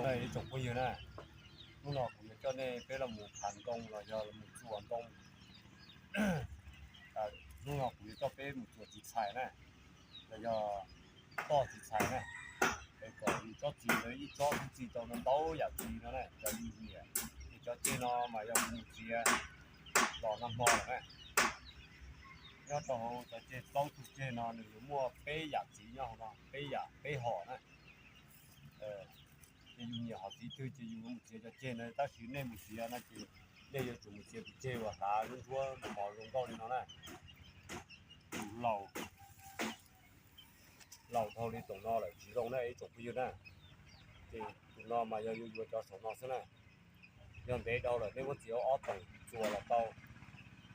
Ib tsoom phooj ywg na, hnub no kuv yuav coj nej peb los mus phav ntoo los yog los mus txuas ntoo. Hnub no kuv yuav coj peb mus txuas txiv txhais na, los yog toj txiv txhais na, es kom yus tsob txiv ntawd ib tsob twb txi tau ntau yam txiv no na, cov yus nyiam. Ces cov ceg no mas yog kuv mus txiav los nag hmo lawm na. Nyob rau hauv cov ceg plaub tug ceg no nws yuav muaj peb yam txiv nyob hauv no, peb yam peb hom na. Ces yus nyiam hom txiv twg ces yus mus txiav cov ceg na, tab sis nej mus txiav no ces nej yuav tsum mus txiav tus ceg uas hlav lub ntsuab mos zoo nkauj li no na. Tus laus, laus dhau li toom no lawm tsis zoo na ib tsoom phooj ywg na. Ces tus no mas yog yuav yuav cov saum no xwb na. Yog ntev dhau lawm nej muab txiav ob toom txuas los tau.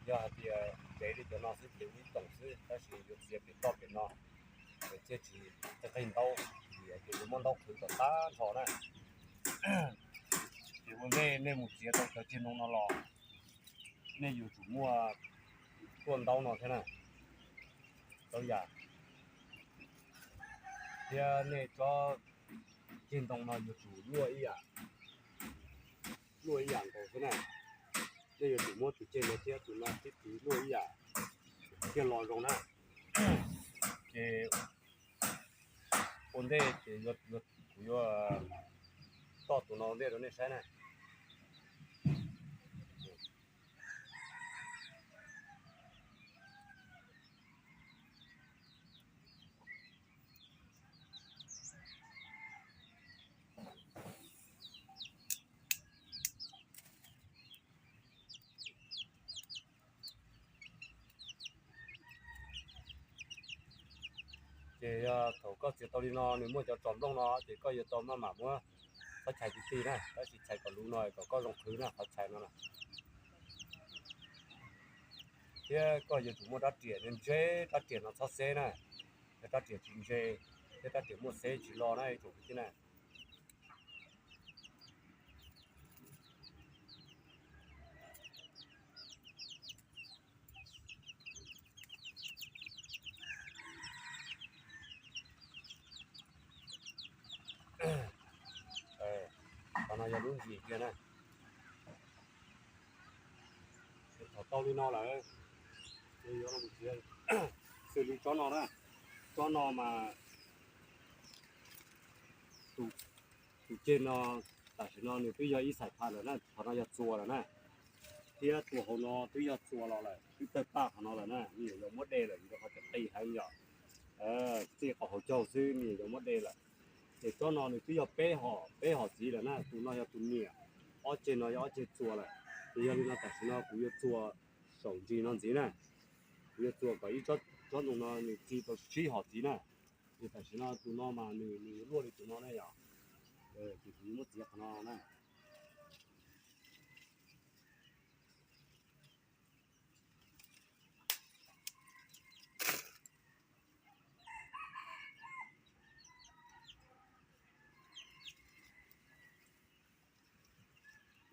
Yog hais tias ntev li cov no xwb ces ua ib toom xwb, tab sis yuav txiav pem toj pem no, es thiaj tsis qig ntaub, vim tias yuav muab ntaub qhwv kom tag nrho na. Ces ua ntej nej mus txiav tau cov ceg ntoo no los, nej yuav tsum muaj tuaj ntaub no thiab na, tau yam. Thiab nej tsob ceg ntoo no yuav tsum luaj ib yam, luaj ib yam nkaus xwb na. Nej yuav tsum muab tus ceg no thiab tus no sib tiv luaj ib yam thiaj los zoo na. Ces ua ntej ces kuv yuav toj tus no ua ntej rau nej saib na. Ces yog thaum koj txiav tau li no nws muaj cov tsos nplooj no ces koj yuav tau maj mam muab qhov chais ti ti na, tab sis chais kom luv no kom koj zoo qhwv na qhov chais no na. Thiab koj yuav tsum muaj rab riam ntse, rab riam no txhob xeb na, yog rab riam tsis ntse thiab rab riam muaj xeb tsis lo na ib tsoom kwv tij na. Qhov no yog lub ntsis kiag na. Thaum tau li no lawm, ces yuav los txiav xws li tsob no na. Tsob no mas tus ceg no tam sim no nws twb yog ib xais phaj lawm na, qhov no yog txuas lawm na. Thiab tus hauv no twb yog txuas los lawm, twb tawg paj qhov no lawm na, nws yuav muab de lawm vim rau qhov tias qis heev yom. Txij qhov hauv caug xwb nws yuav muab de lawm. Ces tsob no nws twb yog peb hom, peb hom txiv lawm na, tus no yog tus niam, ob ceg no yog ob ceg txuas lawm. Ces yog li no tam sim no kuv yuav txuas saum ntsis no ntxiv na. Kuv yuav txuas kom ib tsob ntoo no nws txi tau tsib hom txiv na. Ces tam sim no tus no mas nws nws yuav luaj li tus no na yom. Ces kuv yuav muab txiav qhov no na.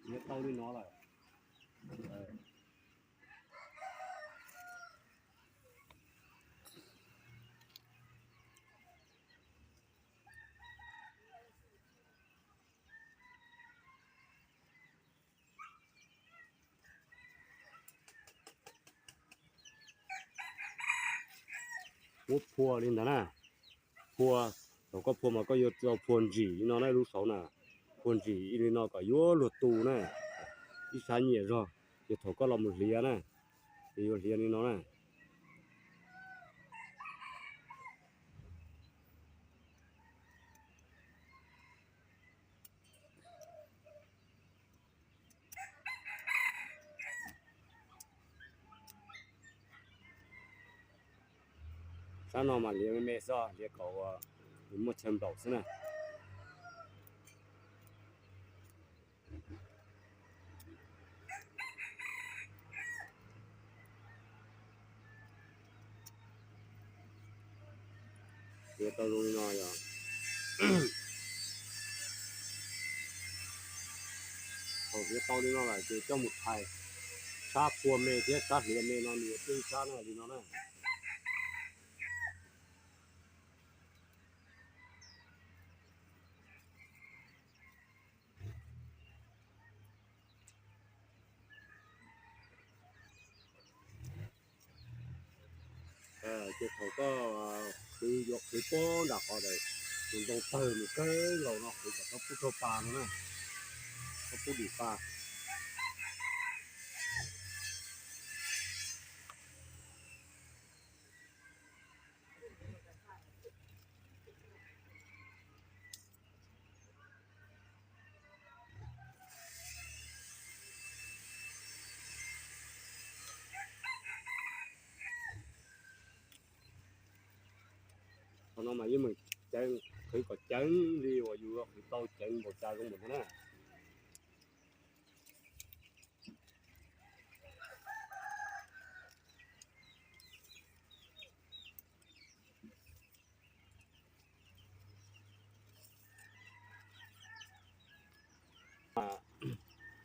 Txiav tau li no lawm. Muab phua li ntawd na. Phua, thaum koj phua mas koj yuav tsum phua ntsim li no na, lub saud na. Phua ntsim li no kom yuav luag tu na, ib sab nyiam zog. Ces thaum koj los mus hliav na, ces yuav hliav li no na. Sab no mas hliav me me xwb, hliav kom nws muaj chaw nplaum xwb na. Hliav tau zoo li no yog, thaum hliav tau li no lawm ces coj mus thais, sab phua me thiab sab hliav me no nws yuav pheej sab na li no na. Ces thaum koj qhwv yuav qhwv pob nram qhov ntawd, tus ntoo tawg mus kawg nkaus no qhwv kom txhob pub rau pa no na, txhob pub dim pa. Qhov no mas yeej meem ceev, qhwv kom ceev li uas yus qhwv tau ceev npaum cas zoo npaum no na.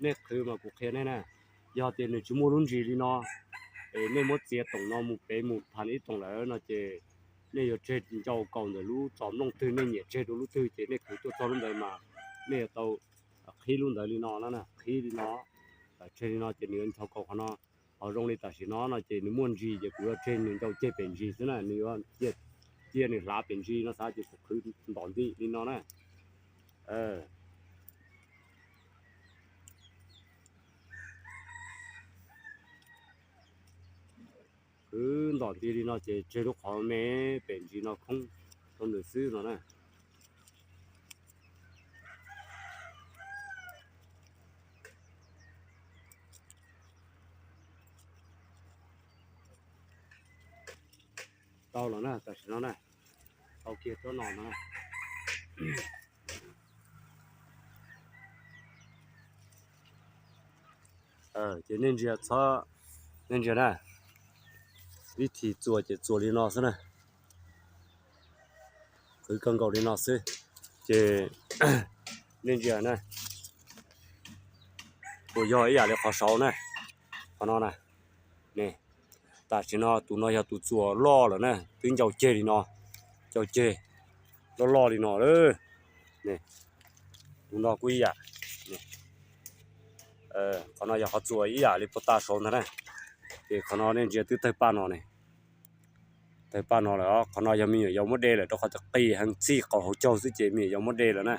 Nej qhwv mas kuv qhia nej na, yog tias nws tsis muaj lub ntsis li no, es nej muab txiav toom no mus pem mus phas ib toom lawm no ces nej yuav tseg ncau kaus ntawm lub txos nplooj twg nej nyiam tseg dua lub twg ces nej qhwv tuaj txog lub ntawd mas nej yuav tau qhib lub ntawd li no na, qhib li no, tseg li no ces nws yuav ncho kaus qhov no. Ho zoo li tam sim no no ces nws muaj ntsis ces kuv yuav tseg nws ncau ceg pem ntsis xwb na, nws yuav cia nws hlav pem ntsis no xav ces kuv qhwv ntom nti li no na. Qhwv ntom nti li no ces tseg lub qhov me pem ntsis no khoob rau nws xwb no na. Tau los na, tam sim no na, tau kiag tsob no no. Ces nej ntsia txhob, nej ntsia na, ib thim txuas ces txuas li no xwb na, qhwv kawg nkaus li no xwb. Ces nej ntsia na, kuj yog ib yam li qhov saud na, qhov no na, tam sim no tus no yog tus txuas loj lawm na, twb ncau ceg li no, ncau ceg loj loj li no. Tus no kuj ib yam, qhov no yog qhov txuas ib yam li puag ta saud ntag na. Ces qhov no nej ntsia twb tawg paj no ne, tawg paj no lawm. Qhov no yog me nyuam yaus muab de lawm rau qhov tias qis heev txhij qaum hauv caug xwb ces me nyuam yaus muab de lawm na.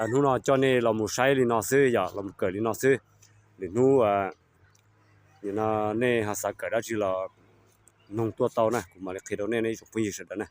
Hnub no coj nej los mus saib li no xwb, yog los mus kawm li no xwb. Lwm hnub nim no nej ho xav kawm dab tsi los noog tuaj tau na, kuv mam li qhia rau nej ib tsoom phooj ywg sawv daws na.